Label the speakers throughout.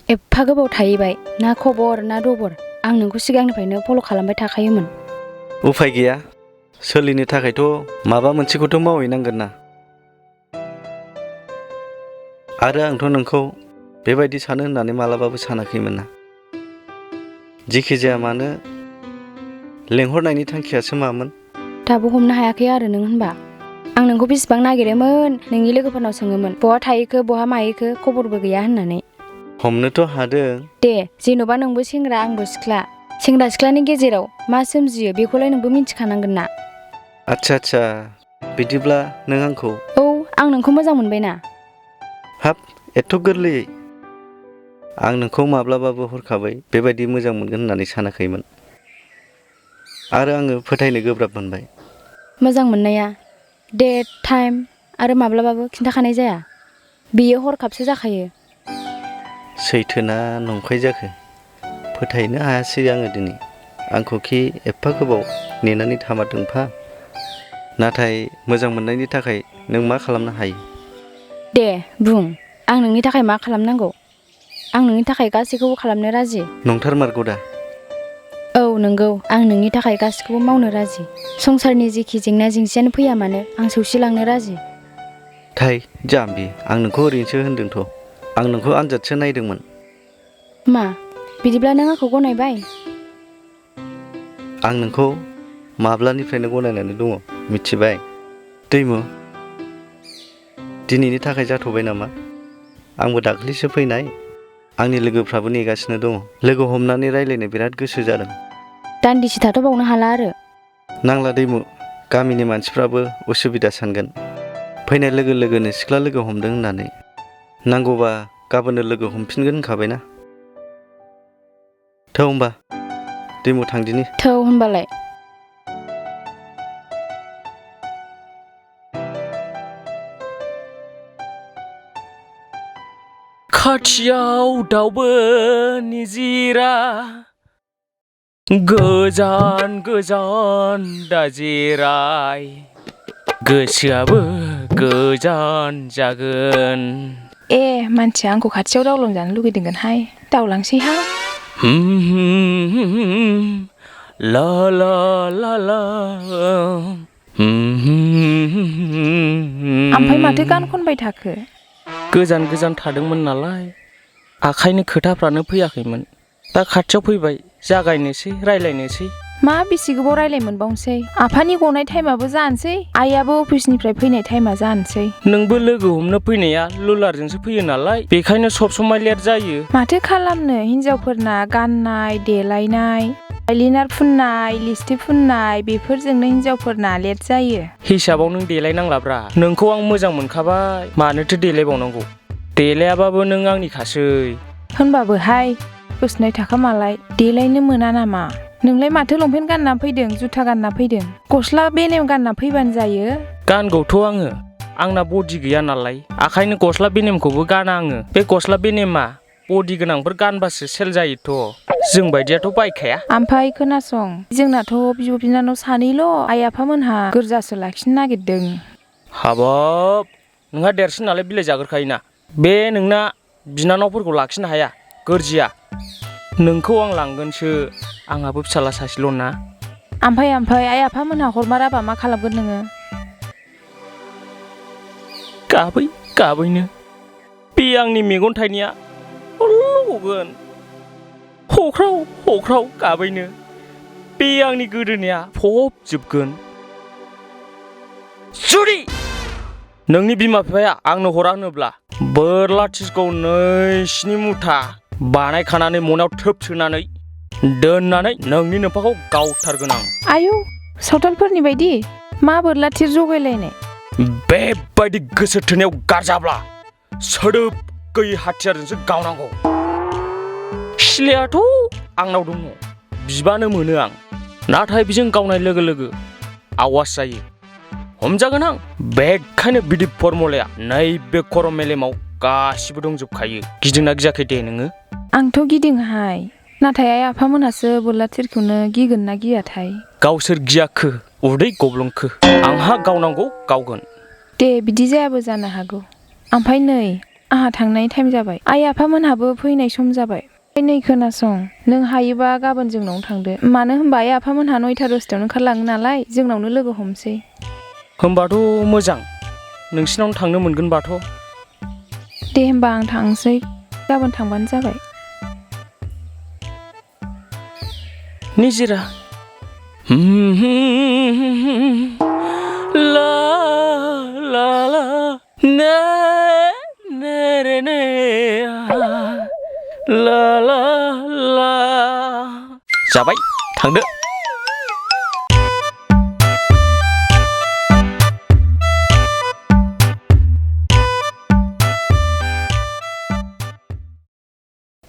Speaker 1: एफा गोबाव थाहैबाय ना खबर ना दबर आं नोंखौ सिगांनिफ्रायनो फल' खालामबाय थाखायोमोन।
Speaker 2: उफाय गैया सोलिनो थाखायथ' माबा मोनसेखौथ' मावहैनांगोन ना। आरो आंथ' नोंखौ बेबायदि सानो होननानै मालाबाबो सानाखैमोन ना। जेखि जाया मानो लेंहरनायनि थांखियासो मामोन?
Speaker 1: दाबो हमनो हायाखै आरो नों होनबा। आं नोंखौ बेसेबां नागिरोमोन नोंनि लोगोफोरनाव सोङोमोन बहा थाहैखो बहा माहैखो खबरबो गैया होननानै।
Speaker 2: हमनोथ' हादों।
Speaker 1: दे जेन'बा नोंबो सेंग्रा आंबो सिख्ला सेंग्रा सिख्लानि गेजेराव मा सोमजियो बेखौलाय नोंबो मिन्थिखानांगोन ना।
Speaker 2: आच्छा बिदिब्ला नों आंखौ
Speaker 1: औ आं नोंखौ मोजां मोनबायना।
Speaker 2: हाब एथ' गोरलैयै? आं नोंखौ माब्लाबाबो हरखाबै बेबायदि मोजां मोनगोन होननानै सानाखैमोन। आरो आङो फोथायनो गोब्राब मोनबाय।
Speaker 1: मोजां मोननाया डेट टाइम आरो माब्लाबाबो खिन्थाखानाय जाया। बेयो हरखाबसो जाखायो।
Speaker 2: सैथोना नंखाय जाखो फोथायनो हायासै आङो दिनै। आंखौखि एफा गोबाव नेनानै थामारदोंफा। नाथाय मोजां मोननायनि थाखाय नों मा खालामनो हायो?
Speaker 1: दे बुं आं नोंनि थाखाय मा खालामनांगौ? आं नोंनि थाखाय गासैखौबो खालामनो राजि।
Speaker 2: नंथारमारगौ दा?
Speaker 1: औ नंगौ आं नोंनि थाखाय गासैखौबो मावनो राजि। संसारनि जेखि जेंना जेंसियानो फैया मानो आं सौसिलांनो राजि।
Speaker 2: थै जाम्बि आं नोंखौ ओरैनोसो होनदोंथ'। आं नोंखौ आनजादसो नायदोंमोन।
Speaker 1: मा बिदिब्ला नों आंखौ गनायबाय?
Speaker 2: आं नोंखौ माब्लानिफ्रायनो गनायनानै दङ मिथिबाय। दैमु दिनैनि थाखाय जाथ'बाय नामा? आंबो दाख्लैसो फैनाय। आंनि लोगोफ्राबो नेगासिनो दङ। लोगो हमनानै रायज्लायनो बिराद गोसो जादों।
Speaker 1: दान्दिसे थाथ'बावनो हाला आरो?
Speaker 2: नांला दैमु गामिनि मानसिफ्राबो उसुबिदा सानगोन। फैनाय लोगो लोगोनो सिख्ला लोगो हमदों होननानै। नांगौबा गाबोननो लोगो हमफिनगोन होनखाबायना। थौ होमबा दैमु थांदिनि।
Speaker 1: थौ होनबालाय।
Speaker 3: खाथियाव दाउबो निजिरा गोजान गोजान दाजेराय गोसोआबो गोजान जागोन।
Speaker 4: ए मानसिया आंखौ खाथियाव दावलांजानो लुगैदोंगोनहाय दावलांसैहां।
Speaker 3: ला ला ला ला
Speaker 4: ओमफ्राय माथो गान खनबाय थाखो?
Speaker 3: गोजान गोजान थादोंमोन नालाय आखायनो खोथाफ्रानो फैयाखैमोन। दा खाथियाव फैबाय जागायनोसै रायलायनोसै।
Speaker 4: मा बेसे गोबाव रायलाय मोनबावनोसै? आफानि गनाय टाइमाबो जानोसै आइयाबो अफिसनिफ्राय फैनाय टाइमा जानोसै।
Speaker 3: नोंबो लोगो हमनो फैनाया लुलारजोंसो फैयो नालाय बेखायनो सब समाय लेट जायो।
Speaker 4: माथो खालामनो हिनजावफोरना गाननाय देलायनाय आइलिनार फुननाय लिपस्टिक फुननाय बेफोरजोंनो हिनजावफोरना लेट जायो।
Speaker 3: हिसाबाव नों देलायनांलाब्रा। नोंखौ आं मोजां मोनखाबाय मानोथो देलायबावनांगौ? देलायाबाबो नों आंनिखासै।
Speaker 4: होनबाबोहाय बोसोरनै थाखा मालाय देलायनो मोना नामा? नोंलाय माथो लंपेन्ट गानना फैदों जुथा गानना फैदों? गस्ला बेनेम गानना फैबानो जायो।
Speaker 3: गानगौथ' आङो आंना बडि गैया नालाय आखायनो गस्ला बेनेमखौबो गाना आङो। बे गस्ला बेनेमा बडि गोनांफोर गानबासो सेल जायोथ'। जों बायदियाथ' बायखाया।
Speaker 4: ओमफ्राय खोनासं जोंनाथ' बिब' बिनानाव सानैल' आइ आफामोनहा गोरजासो लाखिनो नागिरदों।
Speaker 3: हाबाब नोंहा देरसिन नालाय बिलाइ जाग्रोखायोना। बे नोंना बिनानावफोरखौ लाखिनो हाया गोरजिया। नोंखौ आं लांगोनसो आंहाबो फिसाला सासेल' ना।
Speaker 4: ओमफ्राय आइ आफामोनहा हरमाराबा मा खालामगोन नोङो?
Speaker 3: गाबैनो बे आंनि मेगन थाइनाया गगोन। हख्राव गाबैनो बे आंनि गोदोनाया फबजोबगोन। जुदि नोंनि बिमा बिफाया आंनो हरा होनोब्ला बोरला थिरखौ 2 मुथा बानायखानानै मनायाव थोब सोनानै दोननानै नोंनि नोमफाखौ गावथारगोन आं।
Speaker 4: आयौ सावथालफोरनि बायदि मा बोरला थिर जगायलायनाय?
Speaker 3: बेबायदि गोसो थोनायाव गारजाब्ला सोदोब गैयै हाथियारजोंसो गावनांगौ। सिलायाथ' आंनाव दङ बिबानो मोनो आं। नाथाय बेजों गावनाय लोगो लोगो आवाज जायो हमजागोन आं। बेखायनो बिदि फर्मुलाया नैबे खर' मेलेमाव गासिबो दंजोबखायो। गिदोंना गियाखै दे नोङो?
Speaker 4: आंथ' गिदोंहाय नाथाय आइ आफामोनहासो बोरला थिरखौनो गिगोन ना गियाथाय?
Speaker 3: गावसोर गियाखो उदै गब्लंखो आंहा गावनांगौ गावगोन।
Speaker 4: दे बिदि जायाबो जानो हागौ। ओमफ्राय नै आहा थांनाय टाइम जाबाय आइ आफामोनहाबो फैनाय सम जाबाय नै खोनासं नों हायोबा गाबोन जोंनावनो थांदो मानो होनबा आइ आफामोनहा 9टा 10टायावनो ओंखारलाङो नालाय जोंनावनो लोगो हमसै
Speaker 3: होमबाथ' मोजां नोंसिनावनो थांनो मोनगोनबाथ'
Speaker 4: दे होमबा आं थांसै गाबोन थांबानो जाबाय
Speaker 3: निजिरा ला ला ला ने ने रे ने ला ला ला जाबाय थांदो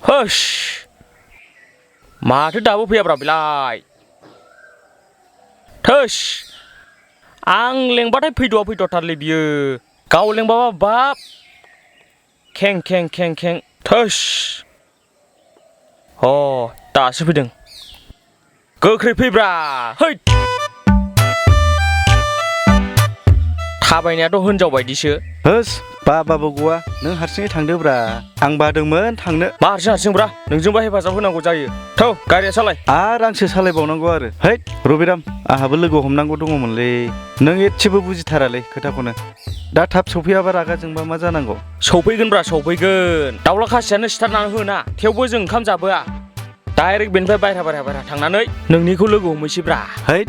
Speaker 3: होश माथो दाबो फैयाब्रा बिलाय थोस आं लेंबाथाय फैद'थारलै बियो गाव लेंबाबा बाब खें खें खें खें थोस अ दासो फैदों गोख्रै फैब्रा हैद थाबायनायाथ' हिनजाव बायदिसो
Speaker 2: होस बाबाबो गवा नों हारसिङै थांदोब्रा आं बादोंमोन थांनो
Speaker 3: मा हारसिंब्रा नोंजोंबा हेफाजाब होनांगौ जायो थौ गारिया सालाय
Speaker 2: आरो आंसो सालायबावनांगौ आरो हैद रबिराम आंहाबो लोगो हमनांगौ दङमोनलै नों एसेबो बुजिथारालै खोथाखौनो दा थाब सफैयाबा रागा जोंबा मा जानांगौ
Speaker 3: सौफैगोनब्रा सौफैगोन दाउला खासियानो सिथारनानै होना थेवबो जों ओंखाम जाबोआ डाइरेक्ट बेनिफ्राय बायह्रा थांनानै नोंनिखौ लोगो हमहैसैब्रा
Speaker 2: हैद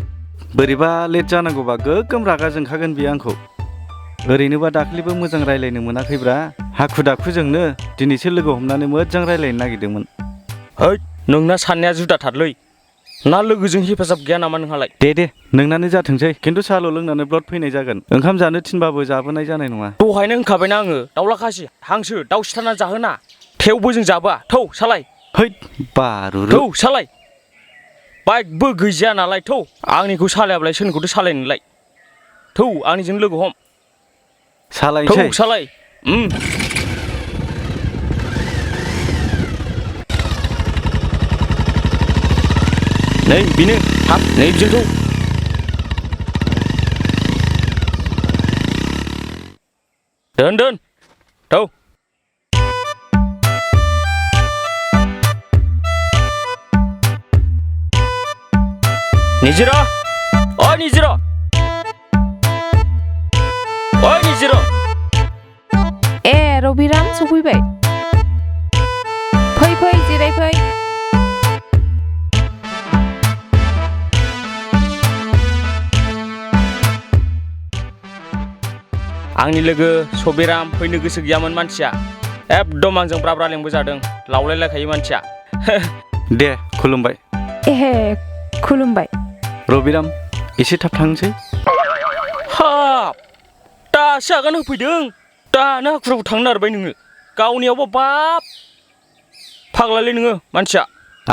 Speaker 2: बोरैबा लेट जानांगौबा गोगोम रागा जोंखागोन बियो आंखौ ओरैनोबा दाख्लैबो मोजां रायलायनो मोनाखैब्रा हाखु दाखुजोंनो दिनैसो लोगो हमनानै मोजां रायलायनो नागिरदोंमोन
Speaker 3: हैद नोंना साननाया जुदाथारलै ना लोगोजों हेफाजाब गैया नामा नोंहालाय
Speaker 2: दे नोंनानो जाथोंसै खिन्थु साहाल' लोंनानै ब्लड फैनाय जागोन ओंखाम जानो थिनबाबो जाबोनाय जानाय नङा
Speaker 3: दहायनो होनखाबायना आङो दाउला खासि हांसो दाउ सिथारना जाहोना थेवबो जों जाबोआ थौ सालाय
Speaker 2: हैद बारुरु
Speaker 3: थौ सालाय बाइकबो गैजाया नालाय थौ आंनिखौ सालायाब्लाय सोरनिखौथो सालायनोलाय थौ आंनिजों लोगो हम
Speaker 2: सालायनोसै
Speaker 3: थौ सालाय नै बेनो हाब नै बिजों थौ दोन थौ निजिरा ओइ निजिरा
Speaker 4: ए रबिराम सफैबाय फै जिरायफै
Speaker 3: आंनि लोगो सबिराम फैनो गोसो गैयामोन मानसिया एकदम आंजों ब्राब्रा लेंबोजादों लावलायलायखायो मानसिया
Speaker 2: दे खुलुमबाय
Speaker 4: एहे खुलुमबाय
Speaker 2: रबिराम एसे थाब थांसै
Speaker 3: हाब दासो आगान होफैदों दानो हाखुरावबो थांनो नागिरबाय नोङो गावनियावबा बाब फाग्लालै नोङो मानसिया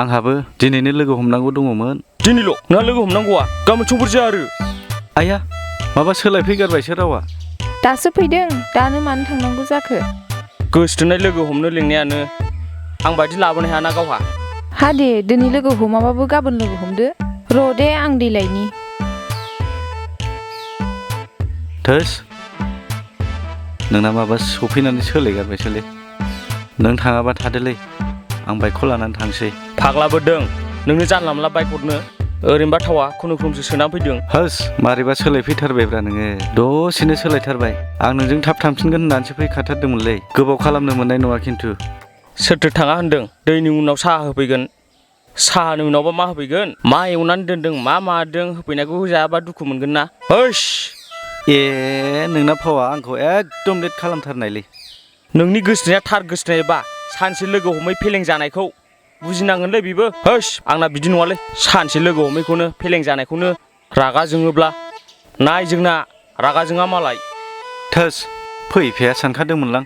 Speaker 2: आंहाबो दिनैनो लोगो हमनांगौ दङमोन
Speaker 3: दिनैल' नोंहा लोगो हमनांगौआ गाबोन समफोरसो आरो
Speaker 2: आइया माबा सोलायफैगारबायसो रावा
Speaker 4: दासो फैदों दानो मानो थांनांगौ जाखो
Speaker 3: गोसोथोनाय लोगो हमनो लिंनायानो आं बायदि लाबोनो हायाना गावहा
Speaker 4: हा दे दिनै लोगो हमाबाबो गाबोन लोगो हमदो र' दे आं देलायनि
Speaker 2: थोस नोंना माबा सफैनानै सोलायगारबायसोलै नों थाङाबा थादोलै आं बाइकखौ लानानै थांसै
Speaker 3: फाग्लाबो दों नोंनो जानला मोनला बाइक हरनो ओरैनोबा थावा खुनुरुखुमसो सोनानै फैदों
Speaker 2: होस मारैबा सोलायफैथारबायब्रा नोङो दसेनो सोलायथारबाय आं नोंजों थाब थांफिनगोन होननानैसो फैखाथारदोंमोनलै गोबाव खालामनो मोननाय नङा खिन्थु
Speaker 3: सोरथो थाङा होनदों दैनि उनाव साहा होफैगोन साहानि उनावबा मा होफैगोन मा एवनानै दोनदों मा मादों होफैनायखौ जायाबा दुखु मोनगोन ना होस
Speaker 2: ए नोंना फावा आंखौ एकदम लेट खालामथारनायलै
Speaker 3: नोंनि गोसोनाया थार गोसोनायबा सानसे लोगो हमै फेलें जानायखौ बुजिनांगोनलै बेबो होस आंना बिदि नङालै सानसे लोगो हमैखौनो फेलें जानायखौनो रागा जोङोब्ला नाय जोंना रागा जोङा मालाय
Speaker 2: थोस फैफाया सानखादोंमोनलां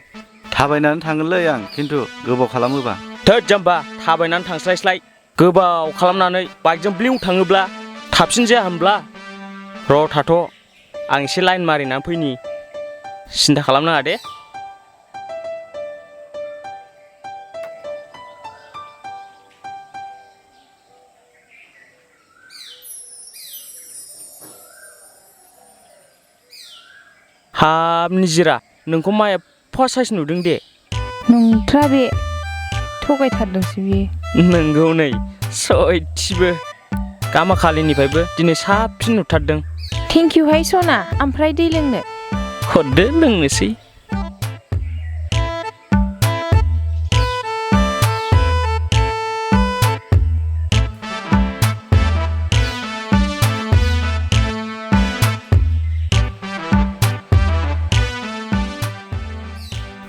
Speaker 2: थाबायनानै थांगोनलै आं खिन्थु गोबाव खालामोबा
Speaker 3: थोद जाम्बा थाबायनानै थांस्लायस्लाय गोबाव खालामनानै बाइकजों ब्लिउ थाङोब्ला थाबसिन जाया होनब्ला र' थाथ' आं एसे लाइन मारिनानै फैनि सिन्था खालामनाङा दे हाब निजिरा नोंखौ मा एफा साइज नुदों दे
Speaker 4: नंथ्रा बे थगायथारदोंसो बियो
Speaker 3: नोंगौ नै सयथिबो गामाखालिनिफ्रायबो दिनै साबसिन नुथारदों
Speaker 4: थेंक इउहाय सना ओमफ्राय दै लोंनो
Speaker 3: हरदो लोंनोसै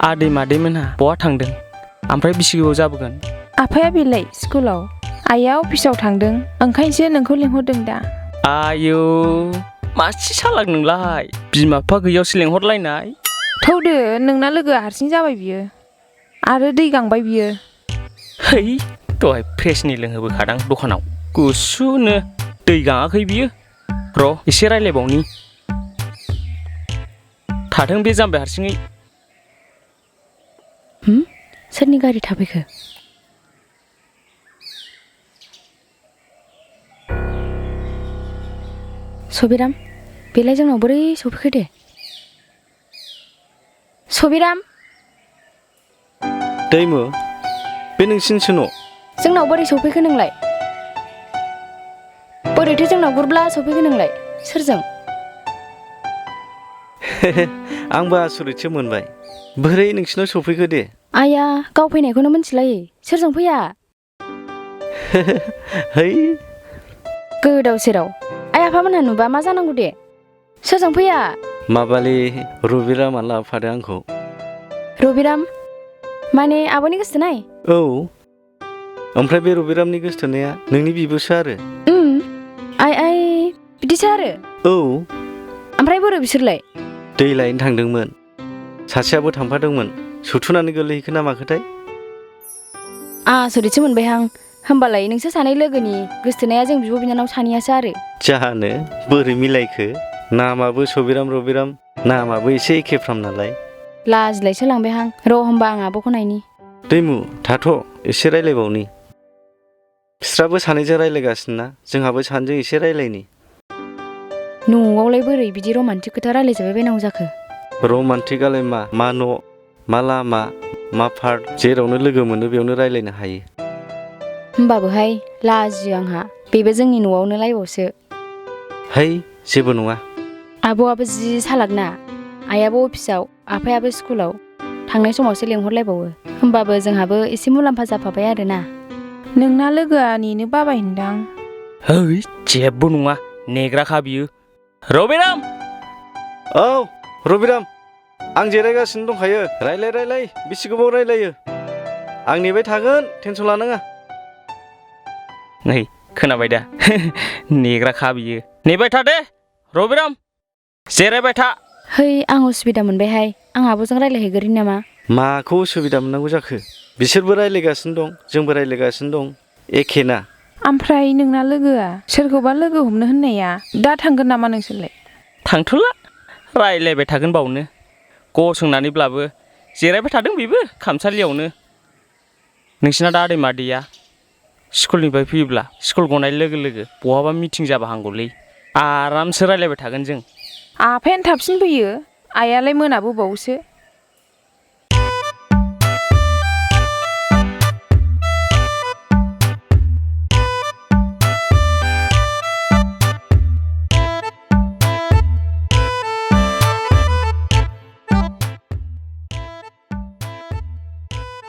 Speaker 3: आदै मादैमोनहा बहा थांदों ओमफ्राय बेसे गोबाव जाबोगोन
Speaker 4: आफाया बेलाय स्कुलाव आइया अफिसाव थांदों ओंखायनोसो नोंखौ लिंहरदों दा
Speaker 3: आयौ मासि सालाक नोंलाय बिमा बिफा गैयावसो लेंहरलायनाय
Speaker 4: थौदो नोंना लोगोआ हारसिं जाबाय बियो आरो दै गांबाय बियो
Speaker 3: है दहाय फ्रेसनि लोंहोबोखादां दखानाव गुसुनो दै गाङाखै बियो र' एसे रायलायबावनि थाथों बे जाम्बाय हारसिङै
Speaker 1: सोरनि गारि थाफैखो सबिराम बेलाय जोंनाव बोरै सफैखो दे सबिराम
Speaker 2: दैमु बे नोंसिनिसो न'
Speaker 1: जोंनाव बोरै सफैखो नोंलाय बोरैथो जोंनाव गुरब्ला सफैखो नोंलाय सोरजों
Speaker 2: आंबो आसरितसो मोनबाय बोरै नोंसिनाव सफैखो दे
Speaker 1: आइया गाव फैनायखौनो मिथिलायै सोरजों फैया
Speaker 2: है
Speaker 1: गोदाव सेराव आइ आफामोनहा नुबा मा जानांगौ दे सोरजों फैया
Speaker 2: माबालि रबिरामा लाबोफादों आंखौ
Speaker 1: रबिराम माने आब'नि गोसोथोनाय
Speaker 2: औ ओमफ्राय बे रबिरामनि गोसोथोनाया नोंनि बिबोसो आरो
Speaker 1: आइ बिदिसो आरो
Speaker 2: औ
Speaker 1: ओमफ्राय बोरो बिसोरलाय
Speaker 2: दै लायनो थांदोंमोन सासेयाबो थांफादोंमोन सुथुनानै गोलैहैखो ना माखोथाय
Speaker 1: आसरितसो मोनबायहां होमबालाय नोंसोर सानै लोगोनि गोसोथोनाया जों बिब' बिनानाव सानैयासो आरो
Speaker 2: जानो बोरै मिलायखो नामाबो सबिराम रबिराम नामाबो एसे एखेफ्राम नालाय
Speaker 1: लाजिलायसो लांबायहां र' होमबा आं आब'खौ नायनि
Speaker 2: दैमु थाथ' एसे रायलायबावनि बिस्राबो सानैजों रायलायगासिनो ना जोंहाबो सानैजों एसे रायलायनि
Speaker 1: न'आवलाय बोरै बिदि रमान्टिक खोथा रायलायजाबाय बायनांगौ जाखो
Speaker 2: रमान्टिकआलाय मा न' मा लामा मा पार्क जेरावनो लोगो मोनो बेयावनो रायलायनो हायो
Speaker 1: होमबाबोहाय लाजियो आंहा बेबो जोंनि न'आवनो लायबावसो
Speaker 2: है जेबो नङा
Speaker 1: आब'आबो जि सालाकना आइयाबो अफिसाव आफायाबो स्कुलाव थांनाय समावसो लेंहरलायबावो होमबाबो जोंहाबो एसे मुलाम्फा जाफाबाय आरोना
Speaker 4: नोंना लोगोआ नेनो बाबाय होनदां
Speaker 3: है जेबो नङा नेग्राखा बियो रबिराम
Speaker 2: औ रबिराम आं जिरायगासिनो दंखायो रायलाय बेसे गोबाव रायलायो आं नेबाय थागोन टेनसन लानाङा
Speaker 3: नै खोनाबाय दा नेग्राखा बियो नेबाय था दे रबिराम जिरायबाय था
Speaker 1: है आं उसुबिदा मोनबायहाय आं आब'जों रायलायहैग्रोनि नामा
Speaker 2: माखौ उसुबिदा मोननांगौ जाखो बिसोरबो रायलायगासिनो दं जोंबो रायलायगासिनो दं एखे ना
Speaker 4: ओमफ्राय नोंना लोगोआ सोरखौबा लोगो हमनो होननाया दा थांगोन नामा नोंसोरलाय
Speaker 3: थांथ'ला रायलायबाय थागोन बावनो गसंनानैब्लाबो जिरायबाय थादों बेबो खामसालियावनो नोंसिना दा आदै मादैया स्कुलनिफ्राय फैयोब्ला स्कुल गनाय लोगो लोगो बहाबा मिटिं जाबा हामगौलै आरामसो रायलायबाय थागोन जों
Speaker 4: आफायानो थाबसिन फैयो आइयालाय मोनाबोबावोसो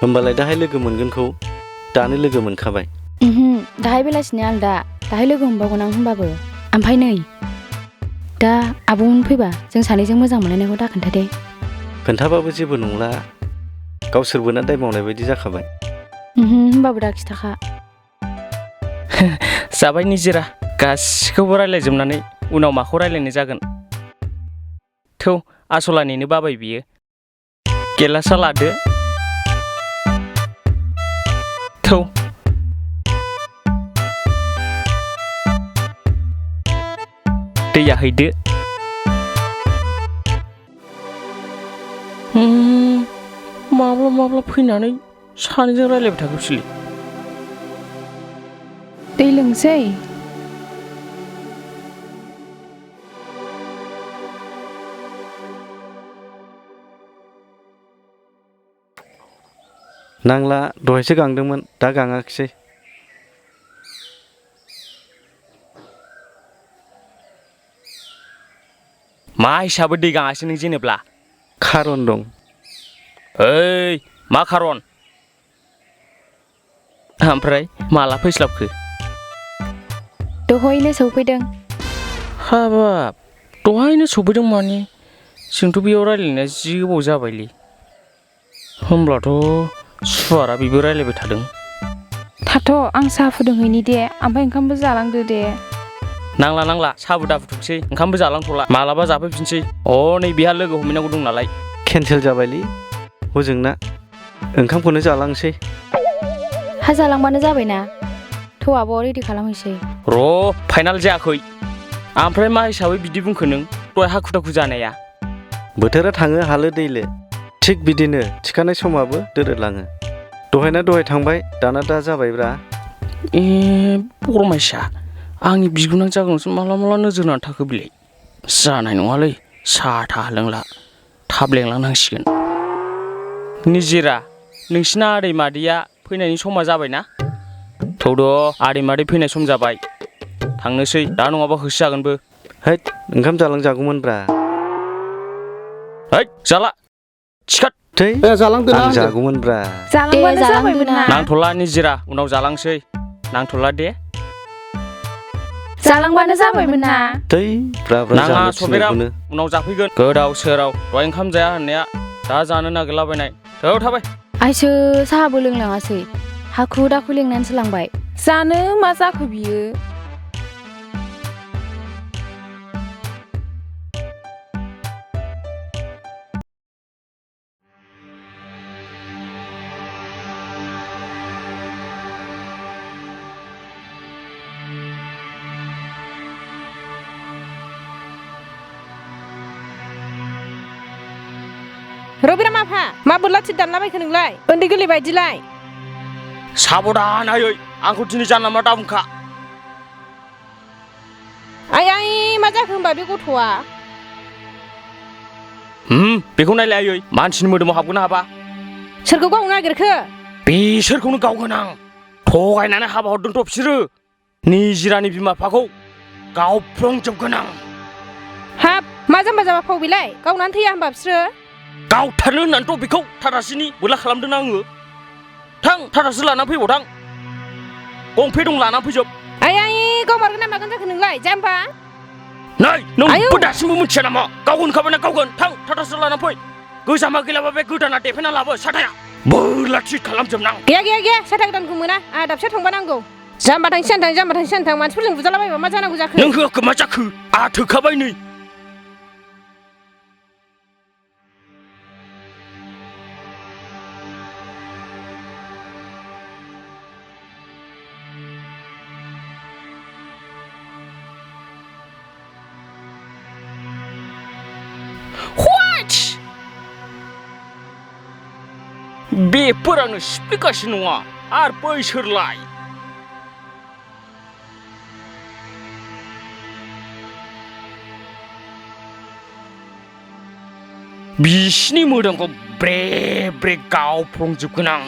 Speaker 2: होमबालाय दाहाय लोगो मोनगोनखौ दानो लोगो मोनखाबाय
Speaker 1: दाहाय बेलासिनि आलदा दाहाय लोगो हमबावगोन आं होमबाबो ओमफ्राय नै दा आब'मोन फैबा जों सानैजों मोजां मोनलायनायखौ दा खोन्था दे
Speaker 2: खोन्थाबाबो जेबो नंला गावसोरबो ना दाय मावनाय बायदि जाखाबाय
Speaker 1: होमबाबो दा खिथाखा
Speaker 3: जाबाय निजिरा गासिखौबो रायलायजोबनानै उनाव माखौ रायलायनाय जागोन थौ आसला नेनो बाबाय बियो गेलासा लादो थौ दैया हैदो माब्ला फैनानै सानैजों रायलायबाय थागौसैलै
Speaker 4: दै लोंसै
Speaker 2: नांला दहायसो गांदोंमोन दा गाङाखिसै।
Speaker 3: मा हिसाबै दै गाङासै नों जेनेब्ला?
Speaker 2: खारन दं।
Speaker 3: ओइ मा खारन? ओमफ्राय माला फैस्लाबखो?
Speaker 1: दहायनो सौफैदों।
Speaker 3: हाबाब दहायनो सफैदों माने जोंथ' बेयाव रायज्लायनाया जि गोबाव जाबायलै। होमब्लाथ' सुवारा बेबो रायज्लायबाय थादों।
Speaker 4: थाथ' आं साहा फुदुंहैनि दे ओमफ्राय ओंखामबो जालांदो दे।
Speaker 3: नांला साहाबो दाफुथुंसै ओंखामबो जालांथ'ला मालाबा जाफैफिनसै। नै बेहा लोगो हमहैनांगौ दं नालाय।
Speaker 2: केन्सेल जाबायलै हजोंना ओंखामखौनो जालांसै।
Speaker 1: हा जालांबानो जाबायना थ' आब' रेडि खालामहैसै।
Speaker 3: र' फाइनाल जायाखै ओमफ्राय मा हिसाबै बिदि बुंखो नों दहाय हाखु दाखु जानाया?
Speaker 2: बोथोरा थाङो हालो दैलो थिग बिदिनो थिखानाय समाबो दोरोदलाङो। दहायना दहाय थांबाय दाना दा जाबायब्रा।
Speaker 3: बरमायसा आंनि बिगुनां जागोनसो माला नोजोर होनानै थाखो बिलाय? जानाय नङालै साहा थाहा लोंला थाब लेंलांनांसिगोन। निजिरा नोंसिना आदै मादैया फैनायनि समा जाबायना? थौद' आदै मादै फैनाय सम जाबाय थांनोसै दा नङाबा होसोजागोनबो।
Speaker 2: हैद ओंखाम जालांजागौमोनब्रा।
Speaker 3: हैद जाला सिखार।
Speaker 2: थै
Speaker 5: जालांदोना
Speaker 2: आं जागौमोनब्रा।
Speaker 4: जालांबानो
Speaker 1: दे,
Speaker 4: जाबायमोन ना।
Speaker 3: नांथ'ला निजिरा उनाव जालांसै नांथ'ला दे।
Speaker 4: जालांबानो जाबायमोन ना।
Speaker 2: थै ब्रा ब्रा
Speaker 3: नाङा
Speaker 2: जानो
Speaker 3: सफेराम
Speaker 2: थिननायखौनो।
Speaker 3: उनाव जाफैगोन गोदाव सोराव दहाय ओंखाम जाया होननाया दा जानो नागिरलाबायनाय। थौ थाबाय।
Speaker 1: आइसो साहाबो लोंलाङासै हाखु दाखु लेंनानैसो लांबाय।
Speaker 4: जानो मा जाखो बियो? रबिराम आफा मा बोरलाथि दानलाबायखो नोंलाय उन्दै गोरलै बायदिलाय?
Speaker 3: साबधान आयै आंखौ दिनै जानला मानला दाबुंखा।
Speaker 4: आइ मा जाखो होनबा बे गथ'आ?
Speaker 3: बेखौ नायलाय आयै मानसिनि मोदोमाव हाबगोन ना हाबा?
Speaker 4: सोरखौ गावनो नागिरखो?
Speaker 3: बिसोरखौनो गावगोन आं थगायनानै हाबा हरदोंथ' बिसोरो निजिरानि बिमा बिफाखौ गावफ्लंजोबगोन आं।
Speaker 4: हाब मा जाम्बा जाम्बा फाव बेलाय गावनानै थैया होनबा बिसोरो?
Speaker 3: गावथारनो होननानैथ' बेखौ थाथासिनि बोरला खालामदों आङो। थां थाथासो लानानै फैबाव थां गंफे दं लानानै फैजोब।
Speaker 4: आइ गावमारगोन ना मागोन जाखो नोंलाय जाम्बा?
Speaker 3: नै
Speaker 4: आयौ!
Speaker 3: नोंबो दासिमबो मिथिया नामा गावगोन खाबायना गावगोन थां थाथासो लानानै फै। गोजामा गैलाबा बे गोदाना देफेना लाबो साथाया बोरला थिग खालामजोबनां।
Speaker 4: गैया साथा गोदानखौ मोना आंहा दाबसे थांबा नांगौ। जाम्बा थांसि थां मानसिफोरजों बुजालाबायबा मा जानांगौ जाखो?
Speaker 3: नों होआखै मा जाखो आहा थोखाबाय नै। बेफोर आंनो सिफ्लिगासिनो नङा आरो बैसोरलाय? बिसिनि मोदोमखौ ब्रे ब्रे गावफ्लंजोबगोन आं।